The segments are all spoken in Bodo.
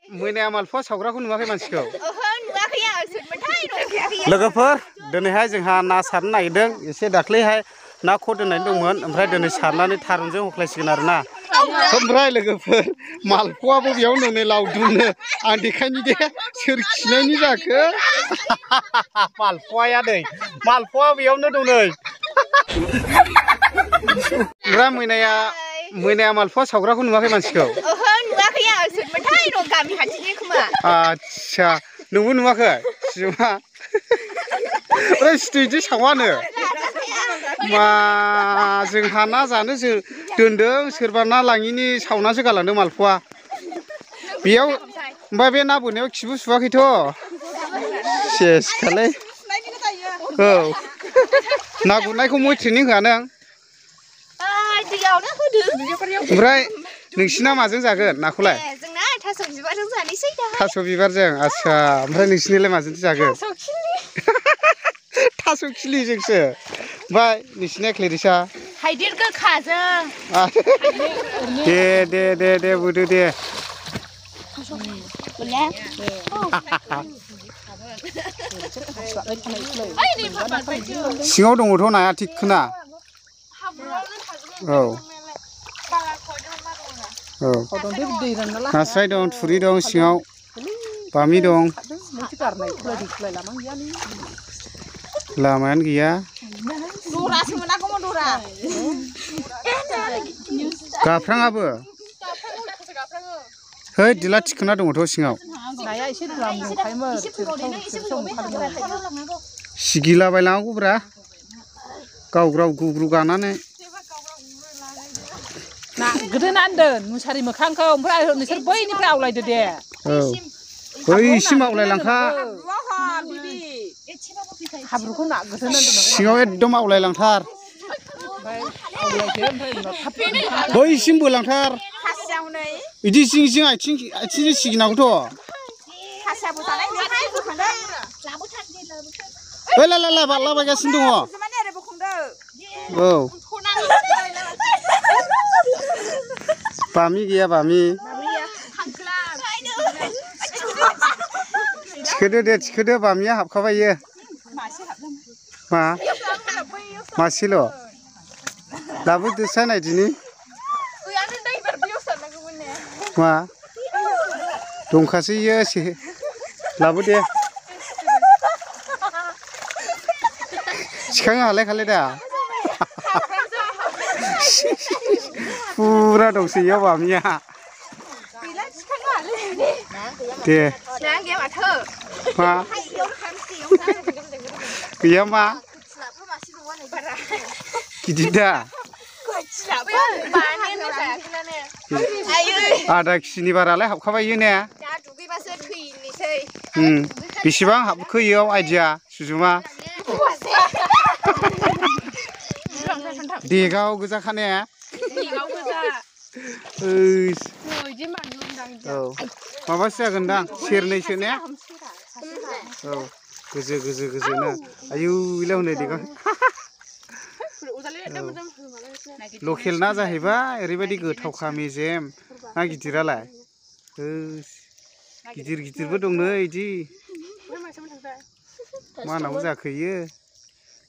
मैनाया मालफुवा सावग्राखौ नुवाखै मानसिखौ लोगोफोर दिनैहाय जोंहा ना सारनो नागिरदों एसे दाख्लैहाय ना खौ दोननाय दंमोन ओमफ्राय दिनै सारनानै थारुनजों हख्लायसिगोन आरोना ओमफ्राय लोगोफोर मालफुवाबो बेयावनो नै लावदुमनो आं देखायनि दे सोर खिनायनि जाखो मालफुवाया नै मालफुवा बेयावनो दं नै ओमफ्राय मैनाया मालफुवा सावग्राखौ नुवाखै मानसिखौ आच्छा नोंबो नुवाखै सिजौआ ओमफ्राय सिथुइदि सावानो मा जोंहा ना जानो दोनदों सोरबा ना लाङिनि सावनासो गालांदों मालफुवा बेयाव ओमफ्राय बे ना बोननायाव खिबु सुवाखैथ' सेसखालै औ ना गुरनायखौ मय ट्रेनिं होआ नों ओमफ्राय नोंसिना माजों जागोन नाखौलाय थास' बिबारजों आच्छा ओमफ्राय नोंसिनिलाय माजों जागोन थास' खिलिजोंसो ओमफ्राय नोंसिना क्लेरिसा थाइगिर गोखाजों दे बोदो दे सिङाव दङथ' नाया थिगखोना औ औ नास्राय दं थुरि दं सिङाव बामि दं लामायानो गैया गाफ्राङाबो है दिला थिखोना दङथ' सिङाव सिगिलाबायलाङागौब्रा गावग्राव गुग्रु गानानै ना गोदोनान्दों मुसारि मोखांखौ ओमफ्राय नोंसोर बैनिफ्राय आवलायदो दे औ बैसिम आवलायलांखा हाब्रुखौ ना गोदोनान्दों सिङाव एकदम आवलायलांथार बैसिम बोलांथार बिदि जिं आथिंजों सिगिनांगौथ' बारलाबायगासिनो दङ औ बामि गैया बामि थिखोदो बामिया हाबखाबायो मासेल' लाबोदोसाय नायदिनि मा दंखासैयो लाबो दे थिखांनो हालायखालै दा फुरा दंसै इयाव बामिया दे मा गैया मा गिदिर दा आधा केजिनि बारालाय हाबखाबायो ने बेसेबां हाबखो इयाव आइडिया सुजुमा देगाव गोजाखा ने औ माबासो जागोनदां सेरनैसो ने औ गोजो आयु इलाय हनै देगाव लकेल ना जाहैबाय ओरैबायदि गोथावखा मेजेम ना गिदिरालाय गिदिरबो दं नै इदि मानांगौ जाखो इयो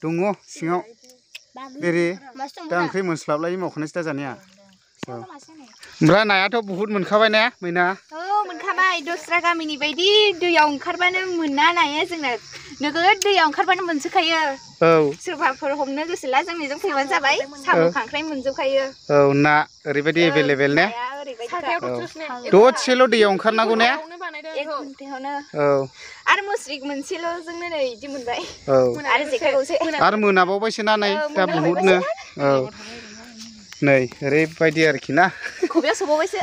दङ सिङाव एरे दा ओंख्रि मोनस्लाबलायै मावखानायसो दा जानाया ओमफ्राय नायाथ' बुहुद मोनखाबाय ने मैना मोनखाबाय दस्रा गामिनि बायदि दैयाव ओंखारबानो मोना नाया जोंना नोगोद दैयाव ओंखारबानो मोनसोखायो औ सोरबाफोर हमनो गोसोला जोंनिजों फैबानो जाबाय साम' खांख्राइ मोनजोबखायो औ ना ओरैबायदि एभेलेबेल ने दसेल' दैयाव ओंखारनांगौ ने औ आरो मुस्रि मोनसेल'जोंनो नै इदि मोनबाय औ आरो जेखाइ गंसे आरो मोनाबावबायसो ना नै दा बुहुदनो औ नै ओरैबायदि आरोखि ना खबायाव सोबावबायसो